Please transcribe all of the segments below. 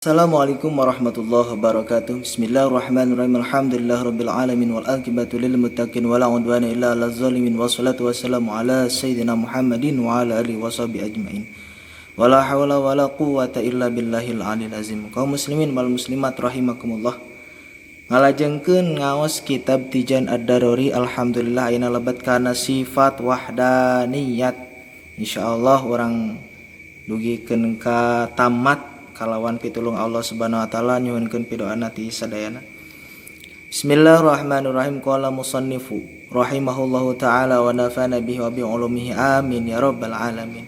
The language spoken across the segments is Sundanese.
Assalamualaikum warahmatullahi wabarakatuh. Bismillahirrahmanirrahim. Alhamdulillah rabbil alamin wal aqibatu lil muttaqin wala udwana illa alal zalimin wassalatu wassalamu ala sayyidina Muhammadin wa ala alihi washabihi ajmain. Wala haula wala quwata illa billahil aliyil azim. Kaum muslimin wal muslimat rahimakumullah. Ngalajengkeun ngaos kitab Tijan Ad-Daruri, alhamdulillah ayeuna lebet kana sifat wahdaniyat. Insyaallah urang dugikeun ka tamat kalawan pitulung Allah Subhanahu wa taala, nyuhunkeun pidoana ti sadayana. Bismillahirrahmanirrahim. Qala musannifu rahimahullahu taala wa nafa'ana bihi wa bi ulumihi amin ya rabbal alamin.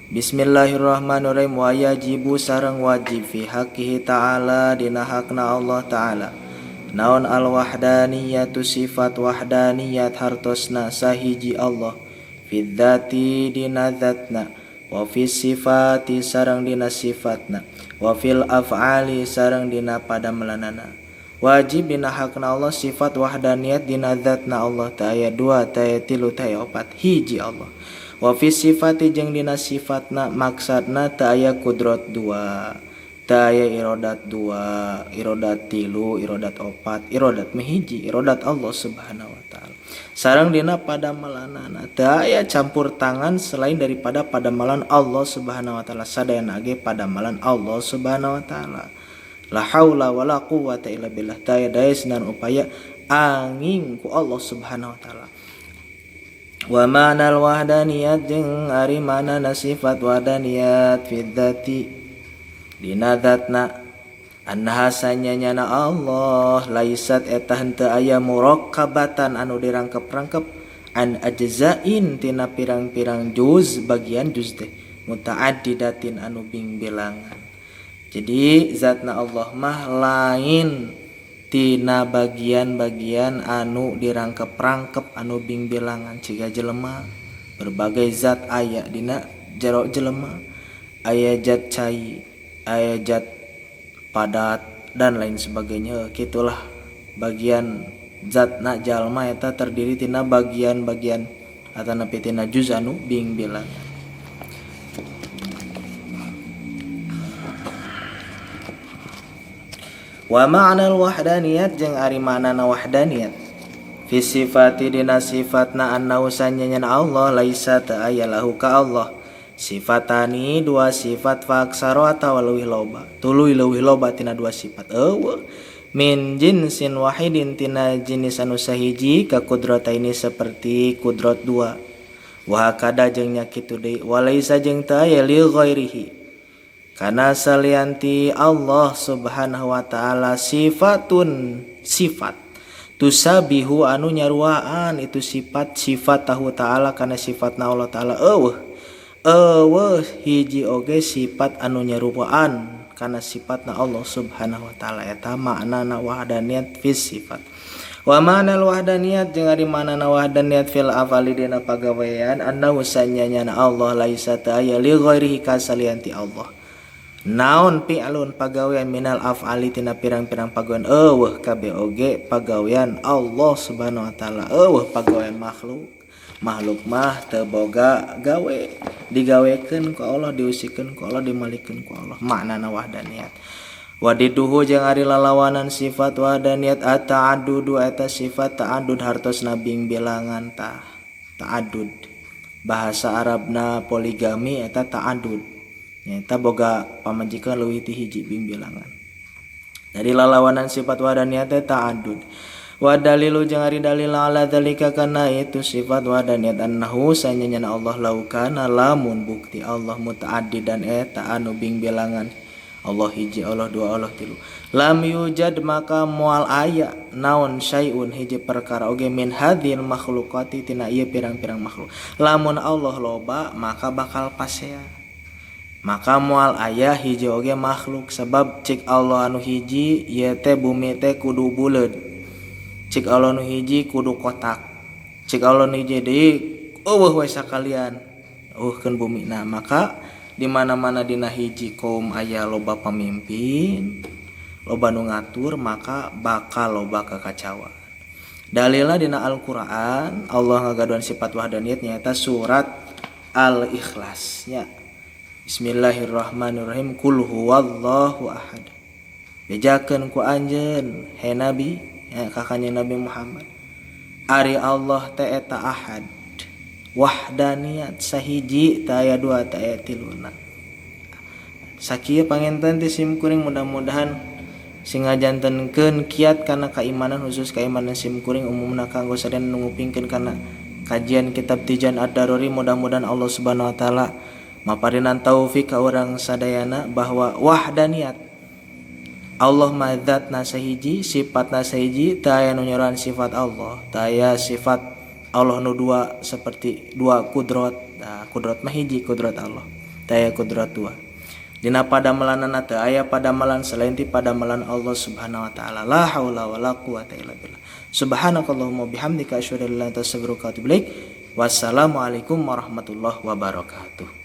Bismillahirrahmanirrahim. Wa yajibu sareng wajib fi haqqihi ta'ala dina hakna Allah ta'ala. Naon al wahdaniyatu sifat wahdaniyat hartosna sahiji Allah fi dzati dina zatna wa fi sifati sareng dina sifatna wa fil af'ali sareng dina padamelanana. Wajib dina hakna Allah sifat wahdaniyat dina zatna Allah ta aya 2 ta aya 3 ta aya 4 hiji Allah. Wa fi sifati jeung dina sifatna maksadna ta aya kudrat 2 ta aya irodat 2 irodat 3 irodat 4 irodat mah hiji irodat Allah Subhanahu wa taala. Sareng dina padamelanana teu aya campur tangan selain daripada padamelan Allah Subhanahu wa taala, sadayana ge padamelan Allah Subhanahu wa taala. La haula wala quwata illa billah, teu aya daya sinan upaya angin ku Allah Subhanahu wa taala. Wa ma'nal wahdaniyat jeung ari manana sifat wahdaniyat fi dzati dina zatna annaha sanyanyana Allah laisat eta henteu aya murakkabatan anu dirangkep-rangkep an ajzain tina pirang-pirang juz bagian juz teh mutaaddidatin anu bingbilangan. Jadi zatna Allah mah lain tina bagian-bagian anu dirangkep-rangkep anu bingbilangan ciga jelema. Berbagai zat aya dina jero jelema, aya zat cai, aya zat padat dan lain sebagainya. Gitulah bagian zatna jalma eta terdiri tina bagian-bagian atanapi tina juz anu bingbilangan. Wa ma'nal wahdaniyat jeung ari maknana wahdaniyat fi sifati dina sifatna annahu sanyanya Allah laisa ta aya lahu ka Allah sifatani dua sifat faksaro atawa leuwih loba tuluy leuwih loba tina dua sifat eueuh min jinsin wahidin tina jenis anu sahiji ka kudrataini seperti kudrat dua wa hakada jeung nya kitu deui walaisa jeung teu aya li ghairihi kana salianti Allah Subhanahu wa taala sifatun sifat tusabihu anu nyaruaan itu sifat sifat tahu taala kana sifatna Allah taala eueuh eueuh hiji oge sifat anu nyarupaan kana sifatna Allah Subhanahu wa taala. Eta maknana wahdaniyat fi sifat. Wa ma'nal wahdaniyat jeung ari maknana wahdaniyat fil afali dina pagawean annahu sanyanyana Allah laisa ta'aya li ghairihi kasalianti Allah. Naon fi'lun pagawean minal af'ali tina pirang-pirang pagawean eueuh kabeh oge pagawean Allah Subhanahu wa taala eueuh pagawean makhluk. Makhluk mah teu boga gawe, digawekeun ku Allah, diusikeun ku Allah, dimalikeun ku Allah. Maknana wahdaniyat. Wadiduhu jeung ari lalawanan sifat wahdaniyat at-ta'addudu eta sifat ta'addud hartosna bingbilangan tah. Ta'addud. Bahasa Arabna poligami eta ta'addud. Nyaeta boga pamajikan leuwih ti hiji bingbilangan. Dari lalawanan sifat wahdaniyat teh ta'addud. Wa dalilu jeung ari dalil ala dzalika kana itu sifat wahdaniyat annahu sanyanyana Allah laukana lamun bukti Allah mutaaddidan eta anu bingbilangan Allah hiji Allah dua Allah tilu lam yujad maka moal aya naon syai'un hiji perkara oge min hadhil makhluqati tina ieu pirang-pirang makhluk. Lamun Allah loba maka bakal pasea, maka moal aya hiji oge makhluk sebab cik Allah anu hiji ieu teh bumi teh kudu buleud, cik Allah nu hiji kudu kotak, cik Allah nu hiji deui eueuh we sakalian eueuhkeun bumi. Nah maka di mana-mana dina hiji kaum aya loba pamimpin, loba nu ngatur, maka bakal loba kakacauan. Dalilna dina Al-Qur'an Allah ngagaduhan sifat wahdaniyat nyaeta surat Al-Ikhlas nya. Bismillahirrahmanirrahim. Qul huwallahu ahad. Bejakeun ku anjeun he nabi, ya, ka Kanjeng Nabi Muhammad. Ari Allah teh eta ahad. Wahdaniyat sahiji teu aya dua teu aya tiluna. Sakieu panginten ti sim kuring, mudah-mudahan sing ngajantenkeun kiat kana keimanan, khusus keimanan sim kuring, umumna kanggo sadayana nu ngupingkeun kana kajian kitab Tijan Ad-Daruri. Mudah-mudahan Allah Subhanahu wa taala maparinan taufik ka urang sadayana bahwa wahdaniyat Allah mah zatna sahiji, sifatna sahiji, teu aya nu nyoroan sifat Allah, teu aya sifat Allah nu dua seperti dua kudrot. Nah, kudrot mah hiji, kudrot Allah, teu aya kudrot dua. Dina padamelanana teu aya padamelan selain ti padamelan Allah Subhanahu wa taala. La haula wala quwata illa billah. Subhanakallahumma bihamdika asyhadu an la ilaha illa anta astaghfiruka wa atubu ilaik. Wassalamualaikum warahmatullahi wabarakatuh.